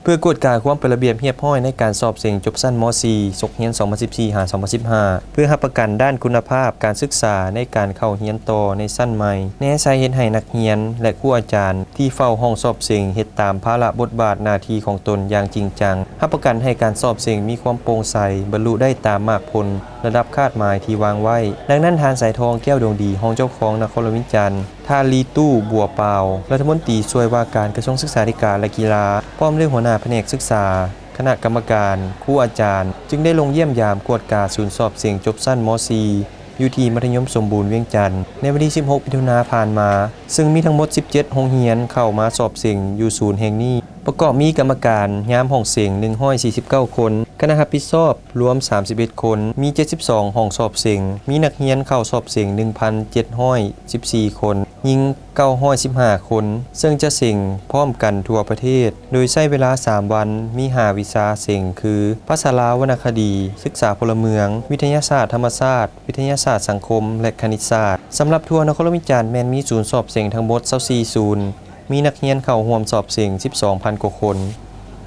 ເພື່ອກວດກາຄວາມເປັນລະບຽບຮຽບຮ້ອຍໃນການສອບເສັງຈົບຊັ້ນ ມ.ສີ່ ສົກຮຽນ ສອງພັນສິບສີ່ ຫາ ສອງພັນສິບຫ້າ ເພື່ອຮັບປະກັນດ້ານຄຸນນະພາບການສຶກສາໃນການເຂົ້າຮຽນຕໍ່ໃນຊັ້ນໃໝ່, ແນໃສ່ເຮັດໃຫ້ນັກຮຽນ ແລະ ຄູອາຈານທີ່ເຝົ້າຫ້ອງສອບເສັງເຮັດຕາມພາລະບົດບາດໜ້າທີ່ຂອງຕົນຢ່າງຈິງຈັງ, ຮັບປະກັນໃຫ້ການສອບເສັງມີຄວາມໂປ່ງໃສ, ບັນລຸໄດ້ຕາມໝາກຜົນ ລະດັບຄາດໝາຍທີ່ວາງໄວ້. ດັ່ງນັ້ນ, ທ່ານ ສາຍທອງ ແກ້ວດວງດີ ຮອງເຈົ້າຄອງນະຄອນຫຼວງວຽງຈັນ, ທ່ານ ລີຕູ້ ບົວປາວ ລັດຖະມົນຕີຊ່ວຍວ່າການກະຊວງສຶກສາທິການ ແລະ ກິລາ ພ້ອມດ້ວຍຫົວໜ້າພະແນກສຶກສາ, ຄະນະກຳມະການ, ຄູອາຈານ ຈຶ່ງໄດ້ລົງຢ້ຽມຢາມກວດກາສູນສອບເສັງຈົບຊັ້ນ ມ.ສີ່ ຢູ່ທີ່ມັດທະຍົມສົມບູນວຽງຈັນ ໃນວັນທີ ສິບຫົກ ມິຖຸນາ ຜ່ານມາ, ເຊິ່ງມີທັງໝົດ ສິບເຈັດ ໂຮງຮຽນເຂົ້າມາສອບເສັງຢູ່ສູນແຫ່ງນີ້. ປະກອບມີກຳມະການຍາມຫ້ອງເສັງ ໜຶ່ງຮ້ອຍສີ່ສິບເກົ້າ ຄົນ, ຄະນະຮັບຜິດຊອບລວມ ສາມສິບເອັດ ຄົນ, ມີ ເຈັດສິບສອງ ຫ້ອງສອບເສັງ, ມີນັກຮຽນເຂົ້າສອບເສັງ ໜຶ່ງພັນເຈັດຮ້ອຍສິບສີ່ ຄົນ, ຍິງ ເກົ້າຮ້ອຍສິບຫ້າ ຄົນ, ເຊິ່ງຈະເສັງພ້ອມກັນທົ່ວປະເທດ, ໂດຍໃຊ້ເວລາ ສາມ ວັນ, ມີ ຫ້າ ວິຊາເສັງ ຄື ພາສາລາວ, ວັນນະຄະດີ, ສຶກສາພົນລະເມືອງ, ວິທະຍາສາດທຳມະຊາດ, ວິທະຍາສາດສັງຄົມ ແລະ ຄະນິດສາດ. ສຳລັບທົ່ວນະຄອນຫຼວງວຽງຈັນແມ່ນມີສູນສອບເສັງທັງໝົດ ຊາວສີ່ ສູນ, ມີນັກຮຽນເຂົ້າຮ່ວມສອບເສັງ ສິບສອງພັນ ກວ່າຄົນ.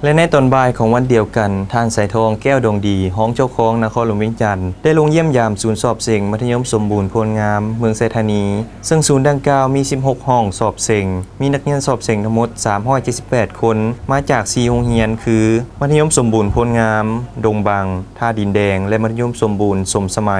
ແລະ ໃນຕອນບ່າຍຂອງວັນດຽວກັນ, ທ່ານ ສາຍທອງ ແກ້ວດວງດີ ຮອງເຈົ້າຄອງນະຄອນຫຼວງວຽງຈັນ ໄດ້ລົງຢ້ຽມຢາມສູນສອບເສັງມັດທະຍົມສົມບູນໂພນງາມ ເມືອງໄຊທານີ, ເຊິ່ງສູນດັ່ງກ່າວມີ ສິບຫົກ ຫ້ອງສອບເສັງ, ມີນັກຮຽນສອບເສັງທັງໝົດ ສາມຮ້ອຍເຈັດສິບແປດ ຄົນ, ມາຈາກ ສີ່ ໂຮງຮຽນ ຄື ມັດທະຍົມສົມບູນໂພນງາມ, ດົງບັງ, ທ່າດິນແດງ ແລະ ມັດທະຍົມສົມບູນສົມສະໄໝ.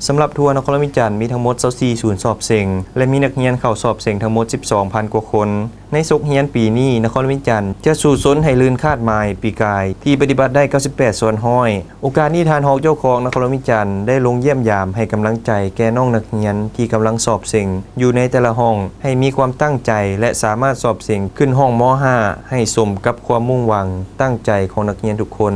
ສຳລັບທົ່ວນະຄອນຫຼວງວຽງຈັນມີທັງໝົດ ຊາວສີ່ ສູນສອບເສັງ ແລະ ມີນັກຮຽນເຂົ້າສອບເສັງທັງໝົດ ສິບສອງພັນ ກວ່າຄົນ. ໃນສົກຮຽນປີນີ້, ນະຄອນຫຼວງວຽງຈັນຈະສູ້ຊົນໃຫ້ລື່ນຄາດໝາຍປີກາຍ ທີ່ປະຕິບັດໄດ້ ເກົ້າສິບແປດສ່ວນຮ້ອຍ. ໂອກາດນີ້, ທ່ານຮອງເຈົ້າຄອງນະຄອນຫຼວງວຽງຈັນໄດ້ລົງຢ້ຽມຢາມໃຫ້ກຳລັງໃຈແກ່ນ້ອງນັກຮຽນທີ່ກຳລັງສອບເສັງຢູ່ໃນແຕ່ລະຫ້ອງ ໃຫ້ມີຄວາມຕັ້ງໃຈ ແລະ ສາມາດສອບເສັງຂຶ້ນຫ້ອງ ມ.ຫ້າ ໃຫ້ສົມກັບຄວາມມຸ່ງຫວັງຕັ້ງໃຈຂອງນັກຮຽນທຸກຄົນ.